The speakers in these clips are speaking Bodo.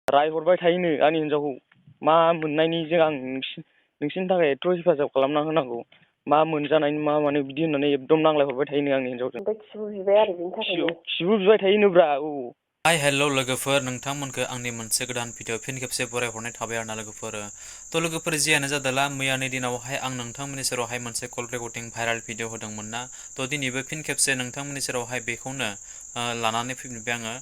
रायहरबाय थायोनो आंनि हिन्जावखौ मा मोननायनिजों आं नोंसिनि थाखाय एथ' हेफाजाब खालामना होनांगौ मा मोनजानायनि मा माने बिदि होननानै एकदम नांलायहरबाय थायोनो आंनि हिन्जावजों। ओमफ्राय खिबु बिबाय आरो बिनि थाखायनो खिबु बिबाय थायोनोब्रा औ। हाय हेल' लोगोफोर, नोंथांमोनखौ आंनि मोनसे गोदान भिडिअ फिन खेबसे बरायहरनाय थाबाय आरोना लोगोफोर। थ' लोगोफोर जियानो जादोंला मैयानि दिनावहाय आं नोंथांमोननि सेरावहाय मोनसे कल रेकर्डिं भाइरेल भिडिअ होदोंमोन ना। थ' दिनैबो फिन खेबसे नोंथांमोननि सेरावहाय बेखौनो लानानै फैफिनबाय आङो।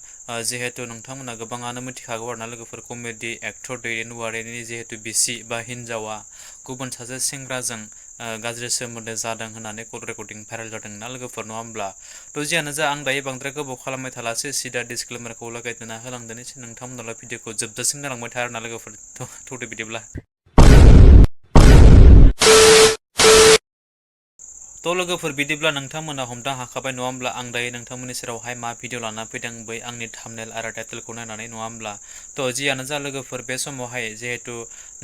जिहेतु नोंथांमोना गोबाङानो मिथिखागौ आरोना लोगोफोर, कमेडि एक्टर दैदेन वारिनि जिहेतु बिसि बा हिन्जावा गुबुन सासे सेंग्राजों गाज्रि सोमोन्दो जादों होननानै कल रेकर्डिं भाइरेल जादों ना लोगोफोर, नङा होमब्ला? थ' जियानो जा आं दायो बांद्राय गोबाव खालामबाय थालासै, सिदा डिसक्लेमारखौ लागायदेरना होलांदोंसै। नोंथांमोनाल' भिडिअखौ जोबजासिम नायलांबाय था आरोना लोगोफोर। थ'दो बिदिब्ला। थ' लोगोफोर बिदिब्ला नोंथांमोना हमदां हाखाबाय नङा होमब्ला आं दायो नोंथांमोननि सेरावहाय मा भिडिअ लाना फैदों, बै आंनि थाम्बनेल आरो टाइटेलखौ नायनानै, नङा होमब्ला? थ' जियानो जा लोगोफोर, बे समावहाय जिहेतु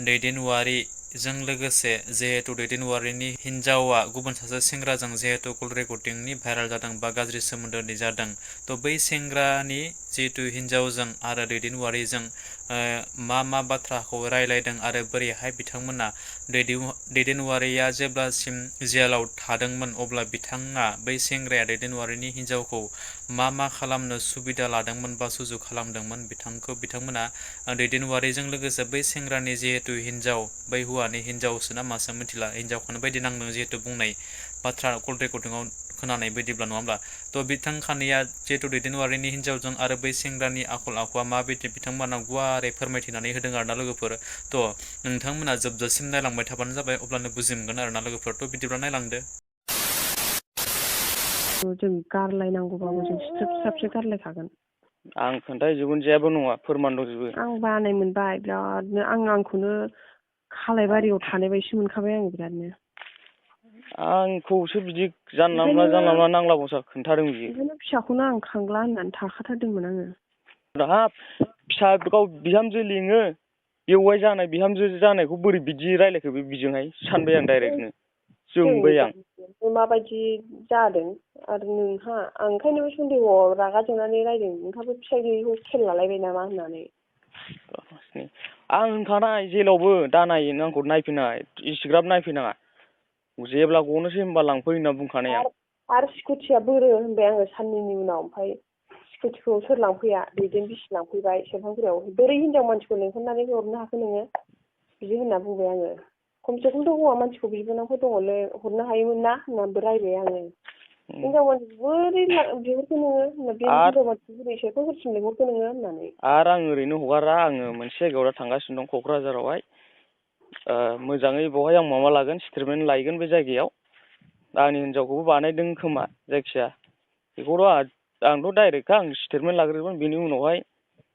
दैदेनवारिजों लोगोसे जिहेतु दैदेनवारिनि हिन्जावा गुबुन सासे सेंग्राजों जिहेतु कल रेकर्डिंनि भाइरेल जादों बा गाज्रि सोमोन्दोनि जादों। थ' बै सेंग्रानि जिहेतु हिन्जावजों आरो दैदेनवारिजों मा बाथ्राखौ रायलायदों आरो बोरैहाय बिथांमोना दैदेनवारिया जेब्लासिम जियालाव थादोंमोन अब्ला बिथाङा बै सेंग्राया दैदेनवारिनि हिन्जावखौ मा खालामनो सुबिदा लादोंमोन बा सुजुग खालामदोंमोन बिथांमोना दैदेनवारिजों लोगोसे बै सेंग्रानि जिहेतु हिन्जाव, बै हौवानि हिन्जावसो ना मासो मिथिला, हिन्जावखौनो बायदि नांदों जिहेतु बुंनाय बाथ्रा कल रेकर्डिंआव खोनानाय बायदिब्ला, नङा होमब्ला? थ' बिथांखानिया जिहेतु दैदेनवारिनि हिन्जावजों आरो बै सेंग्रानि आखल आखुआ माबायदि बिथांमोना गुवारै फोरमायथिनानै होदों आरोना लोगोफोर। थ' नोंथांमोना जोबजासिम नायलांबाय थाबानो जाबाय, अब्लानो बुजि मोनगोन आरोना लोगोफोर। थ' बिदिब्ला नायलांदो। जों गारलायनांगौबाबो जों स्ट्रिप गारलायखागोन। आं खोन्थाजोबगोन, जेबो नङा, फोरमान दंजोबो। आं बानाय मोनबाय बिरादनो, आंखौनो खालायबारियाव थानाय बायदि मोनखाबाय आङो बिरादनो। आंखौसो बिदि जानला मोनला नांला बंसा खोन्थादों बियो। ओंखायनो फिसाखौनो आं खांला होननानै थाखाथारदोंमोन आङो। हाब फिसा गाव बिहामजो लिङो, बेवाइ जानाय बिहामजो जानायखौ बोरै बिदि रायलायखो बे बिजोंहाय सानबाय आं डाइरेक्टनो, जोंबाय आं। माबायदि जादों आरो नोंहा, आं ओंखायनो बे सन्देहआव रागा जोंनानै रायदों, नोंहाबो फिसाइ गैयैखौ खेल लालायबाय नामा होननानै। आं होनखानाय जेलावबो दानाय आंखौ नायफैनाय, इसिग्राब नायफैनाङा, जेब्ला गनोसै होनबा लांफै होनना बुंखानाय आं। आरो स्कुटिया बोरो होनबाय आङो साननैनि उनाव, ओमफ्राय स्कुटिखौ सोर लांफैया, दैदेन बिसि लांफैबाय सेरफांगुरियाव। बोरै हिनजाव मानसिखौ लेंहरनानै हरनो हाखो नोङो, बिदि होनना बुंबाय आङो। खमसे खमथ' हौवा मानसिखौ बिबोनांफोर दङलै, हरनो हायोमोन ना होननानैबो रायबाय आङो। हिनजाव मानसिखौ बोरै बिहरखो नोङो, बे हिनजाव मानसिखौ बोरै सेरफांगुरिसिम लेंहरखो नोङो होननानै। आरो आं ओरैनो हगारा, आङो मोनसे जायगायाव दा थांगासिनो दं क'क्राझारावहाय। मोजाङै बेवहाय आं माबा लागोन, स्टेटमेन्ट लायगोन बे जायगायाव। आंनि हिन्जावखौबो बानायदों खोमा, जायखिया बेखौथ' आंथ' डाइरेक्टखा, आं स्टेटमेन्ट लाग्रोगोन, बेनि उनावहाय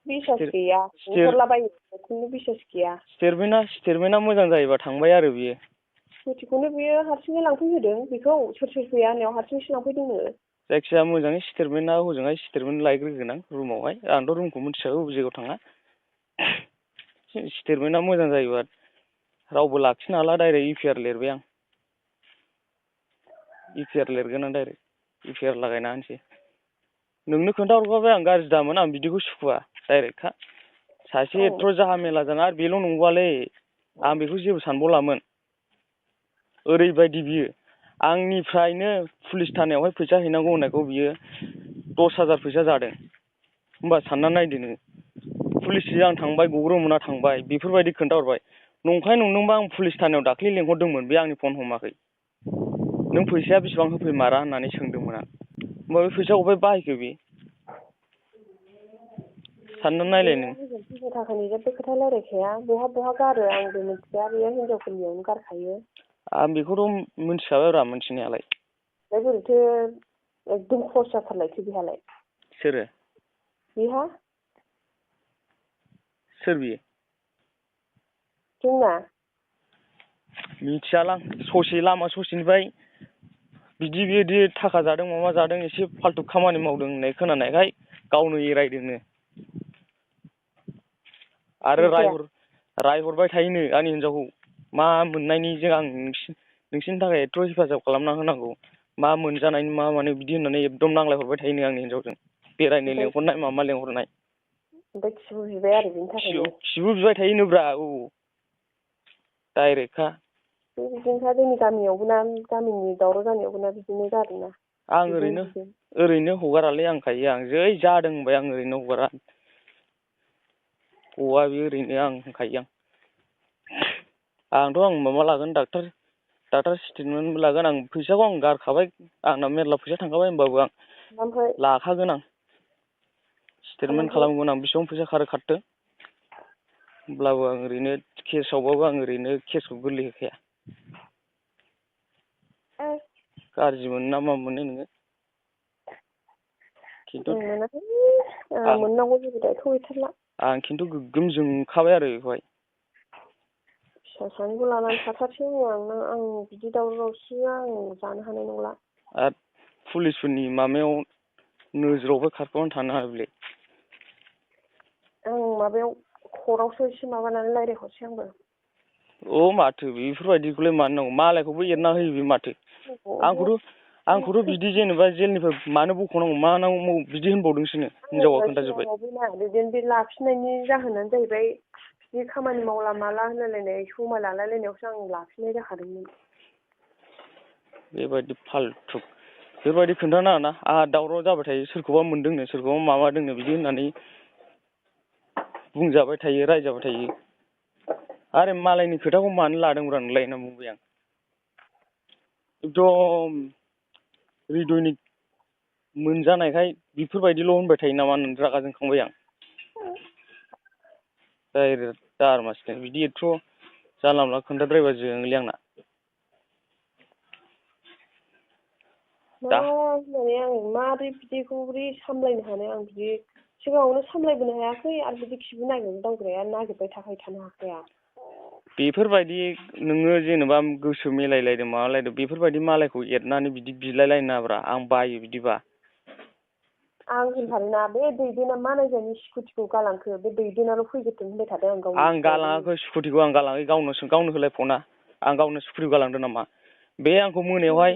बिसास गैया, हरलाबायो, खुनु बिसास गैया। स्टेटमेन्टआ मोजां जायोबा थांबाय आरो बियो। स्कुटिखौनो बियो हारसिङै लांफैहोदों, बेखौ सोर फैया होननायाव हारसिंसो लांफैदोंनो। जायखिजाया मोजाङै स्टेटमेन्टआ हजोंहाय स्टेटमेन्ट लायग्रोगोन आं रुमावहाय, आंथ' रुमखौ मिथिखागौ बबे जायगायाव थाङा। स्टेटमेन्टआ मोजां जायोबा रावबो लाखिनो हाला, डाइरेक्ट इउपिआर लिरबाय आं। इउपिआर लिरगोन आं डाइरेक्ट, इउपिआर लागायना होनोसै। नोंनो खोन्थाहरखाबाय आं, गाज्रि दामोन, आं बिदिखौ सुखुवा, डाइरेक्टखा। सासे एथ' जाहा मेला जाना, आरो बेल' नंबावालै, आं बेखौ जेबो सानबावलामोन। ओरैबायदि बियो आंनिफ्रायनो पुलिस थानायावहाय फैसा हैनांगौ होननायखौ बियो 10,000 फैसा जादों। होमबा सानना नायदो नोङो, पुलिसजों आं थांबाय, गग्रोमोना थांबाय, बेफोरबायदि खोन्थाहरबाय। नंखाय नंदोंबा आं पुलिस थानायाव दाख्लै लेंहरदोंमोन, बे आंनि फन हमाखै। नों फैसाया बेसेबां होफैमारा होननानै सोंदोंमोन आं। होमबा बे फैसा अबेहाय बाहायखो बे? सानना नायलाय नों। फैसा थाखानि जेबो खोथा रायलायखाया, बहा गारो आंबो मिथिया, बेयो हिनजावफोरनियावनो गारखायो। आं बेखौथ' मिथिखाबायब्रा, मिथिनायालाय। ओमफ्राय बोरैथो एकदम खर्स जाथारलायखो बेहालाय? सोरो? बेहा? सोर बियो? जोंना? मिथियालां, ससे लामा ससेनिफ्राय बिदि थाखा जादों माबा जादों, एसे फाल्थु खामानि मावदों होननाय खोनानायखाय गावनो एरायदोंनो। आरो रायहरबाय थायोनो आंनि हिन्जावखौ मा मोननायनिजों आं नोंसिनि थाखाय एथ' हेफाजाब खालामना होनांगौ, मा मोनजानायनि मा माने बिदि होननानै एकदम नांलायहरबाय थायोनो आंनि हिन्जावजों। बेरायनो लेंहरनाय मामा लेंहरनाय। ओमफ्राय खिबु बिबाय आरो बेनि थाखायनो खिबु बिबाय थायोनोब्रा औ डाइरेक्टखा बिदिनोखा जोंनि गामियावबो ना गामिनि दावराव जानायावबो ना बिदिनो जादोंना आं ओरैनो हगारालै आंखायो आं जै जादों होनबाय आं ओरैनो हगारा गवा बे ओरैनो आं होनखायो आंथ' आं माबा लागोन डाक्टार स्टेटमेन्टबो लागोन आं फैसाखौ आं गारखाबाय आंना मेरला फैसा थांखाबाय होमबाबो आं लाखागोन आं स्टेटमेन्ट खालामगोन आं बेसेबां फैसा खारदों होमब्लाबो आं ओरैनो केसआवबाबो आं ओरैनो केसखौ गोरलै होखाया गाज्रि मोनो ना मा मोनो नोङो खिन्थु मोननांगौ जेबो दायथ' गैथारला आं खिन्थु गोग्गोम जोंखाबाय आरो बेखौहाय फिसा सानैखौ लानानै थाथारसै आं बिदि दावराव दावसिया आं जानो हानाय नंला आरो पुलिसफोरनि माबायाव नोजोरावबो खारफानानै थानो हाया बेलाय आं माबायाव कर्टआवसो एसे माबानानै रायज्लायहरसै आंबो अ माथो बेफोरबायदिखौलाय मानो नांगौ मालायखौबो एरना होयो बे माथो आंखौथ' बिदि जेनेबा जेलनिफ्राय मानो बख'नांगौ मा नांगौ बिदि होनबावदोंसोनो हिनजावा खोन्थाजोब्बाय बिदिनो बे लाफिननायनि जाहोनानो जाहैबाय बिदि खामानि मावला माला होनलायलायनाय समाय लालायलायनायावसो आं लाफिननाय जाखादोंमोन बेबायदि फाल्थु बेबायदि खोन्थानाङा ना आंहा दावराव जाबाय थायो सोरखौबा मोनदोंनो सोरखौबा माबादोंनो बिदि होननानै बुंजाबाय थायो रायजाबाय थायो आरे मालायनि खोथाखौ मानो लादोंब्रा नोंलाय होनना बुंबाय आं एकदम हृदयनि मोनजानायखाय बेफोरबायदिल' होनबाय थायो नामा होननानै रागा जोंखांबाय आं डाइरेक्ट दारमासिनो बिदि एथ' जानला मोनला खोन्थाद्रायबा जोङोलै आंना होननानै आं माबोरै बिदिखौ बोरै सामलायनो हानो आं बिदि सिगाङावनो सामलायबोनो हायाखै आरो बिदि खिबु नागिरनो दावग्राया नागिरबाय थानो हाखाया बेफोरबायदि नोङो जेनेबा गोसो मिलायलायदों माबालायदों बेफोरबायदि मालायखौ एरनानै बिदि बिलायलायनो नाङाब्रा आं बायो बिदिबा आं होनथारोना बे दैदेना मा नायजानि स्कुटिखौ गालांखो बे दैदेनाल' फैग्रोथों होनबाय थादों आं गालाङाखै स्कुटिखौ आं गालाङाखै गावनो होलाय फना आं गावनो स्कुटिखौ गालांदों नामा बे आंखौ मोनायावहाय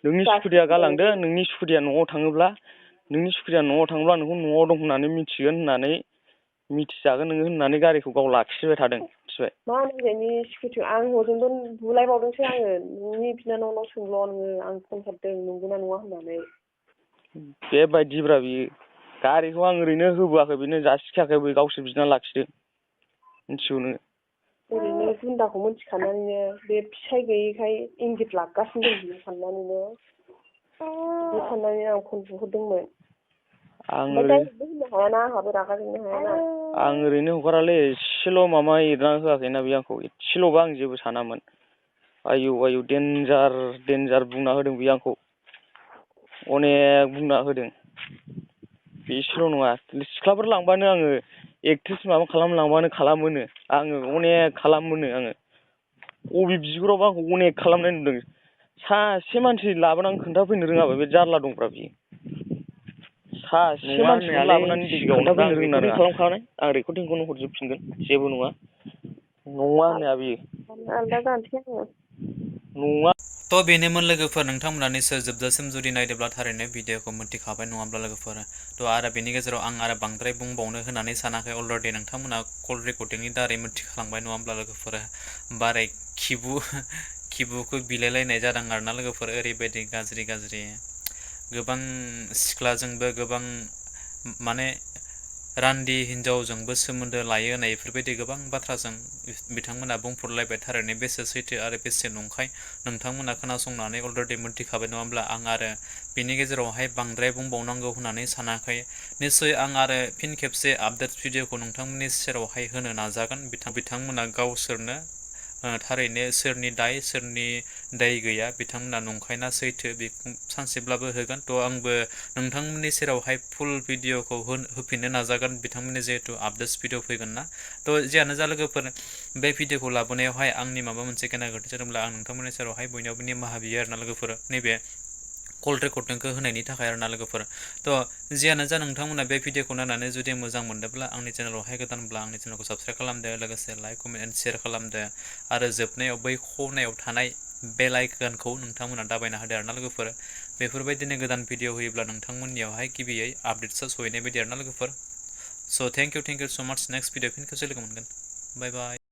नोंनि स्कुटिया गालांदो नोंनि स्कुटिया न'आव थाङोब्ला नोंखौ न'आव दं होननानै मिथिगोन होननानै मिथिजागोन नोङो होननानै गारिखौ गाव लाखिबाय थादों मिथिबाय मा नायजानि स्कुटि आं हजोंबो बुलायबावदोंसो आङो नोंनि बिनानावनाव सोंल' नोङो आं फन हरदों नंगौना नङा होननानै बेबायदिब्रा बियो गारिखौ आं ओरैनो होबोआखै बेनो जासिखायाखै बे गावसो बिना लाखिदों मिथिगौ नोङो ओरैनो गुन्दाखौ मिथिखानानैनो बे फिसाय गैयैखाय इंगित लागासिनो दं बियो साननानैनो बिदि साननानै आं फन बुहरदोंमोन ओमफ्राय डाइरेक्टबो होननो हायाना आंहाबो रागा जोंनो हायाना आं ओरैनो हगारालै एसेल' माबा एरना होआखैना बे आंखौ एसेल'बा आं जेबो सानामोन आयौ देन्जार बुंना होदों बे आंखौ अनेक बुंना होदों बेसेल' नङा सिख्लाफोर लांबानो आङो एक्ट्रेस माबा खालामलांबानो खालामोनो आङो अनेक खालामोनो आङो बबे बिगुरावबो आंखौ अनेक खालामनाय नुदों सासे मानसि लाबोनानै खोन्थाफैनो रोङाबा बे जारला दंब्रा बियो सासे मानसिखौनो लाबोनानै खोन्थाफैनो रोंना रोङा खालामखानाय आं रेकर्डिंखौनो हरजोबफिनगोन जेबो नङा होननाया बियो आलदा जानोसै आङो नङा थ' बेनोमोन लोगोफोर नोंथांमोना निसय जोबजासिम जुदि नायदोंब्ला थारैनो भिडिअखौ मिथिखाबाय नङाब्ला लोगोफोर थ' आरो बेनि गेजेराव आं आरो बांद्राय बुंबावनो होननानै सानाखै अलरेडि नोंथांमोना कल रेकर्डिंनि दारै मिथिखालांबाय नङाब्ला लोगोफोर बाराय खिबुखौ बिलायलायनाय जादों आरोना लोगोफोर ओरैबायदि गाज्रि गोबां सिख्लाजोंबो गोबां माने रान्दि हिनजावजोंबो सोमोन्दो लायो होननाय बेफोरबायदि गोबां बाथ्राजों बिथांमोना बुंफोरलायबाय थारैनो बेसे सैथो आरो बेसे नंखाय नोंथांमोना खोनासंनानै अलरेडि मोनथिखाबाय नङाब्ला आं आरो बिनि गेजेरावहाय बांद्राय बुंबावनांगौ होननानै सानाखै निस्सय आं आरो फिन खेबसे आपडेट भिडिअखौ नोंथांमोननि सेरावहाय होनो नाजागोन बिथांमोना गावसोरनो थारैनो सोरनि दाय सोरनि दाय गैया बिथांमोना नंखायना सैथो बेखौ सानसेब्लाबो होगोन थ' आंबो नोंथांमोननि सेरावहाय फुल भिडिअखौ होफिननो नाजागोन बिथांमोननि जिहेथु आपडेट्स भिडिअ फैगोन ना थ' जियानो जा लोगोफोर बे भिडिअखौ लाबोनायावहाय आंनि माबा मोनसे गेना गोरोन्थि जादोंब्ला आं नोंथांमोननि सेरावहाय बयनियावबो निमाहा बियो आरोना लोगोफोर नैबे कल रेकर्डिंखौ होनायनि थाखाय आरोना लोगोफोर थ' जियानो जा नोंथांमोना बे भिडिअखौ नायनानै जुदि मोजां मोनदोंब्ला आंनि चेनेलावहाय गोदानब्ला आंनि चेनेलखौ साबस्क्राइब खालामदो लोगोसे लाइक कमेन्ट एन्ड शेयार खालामदो आरो जोबनायाव बै खनायाव थानाय बेल आइकनखौ नोंथांमोना दाबायना होदो आरोना लोगोफोर बेफोरबायदिनो गोदान भिडिअ होयोब्ला नोंथांमोननियावहाय गिबियै आपडेट्सआ सहैनाय बायदि आरोना लोगोफोर स' थेंक इउ स' माच नेक्स्ट भिडिअ फिन खेबसे लोगो मोनगोन बाय बाय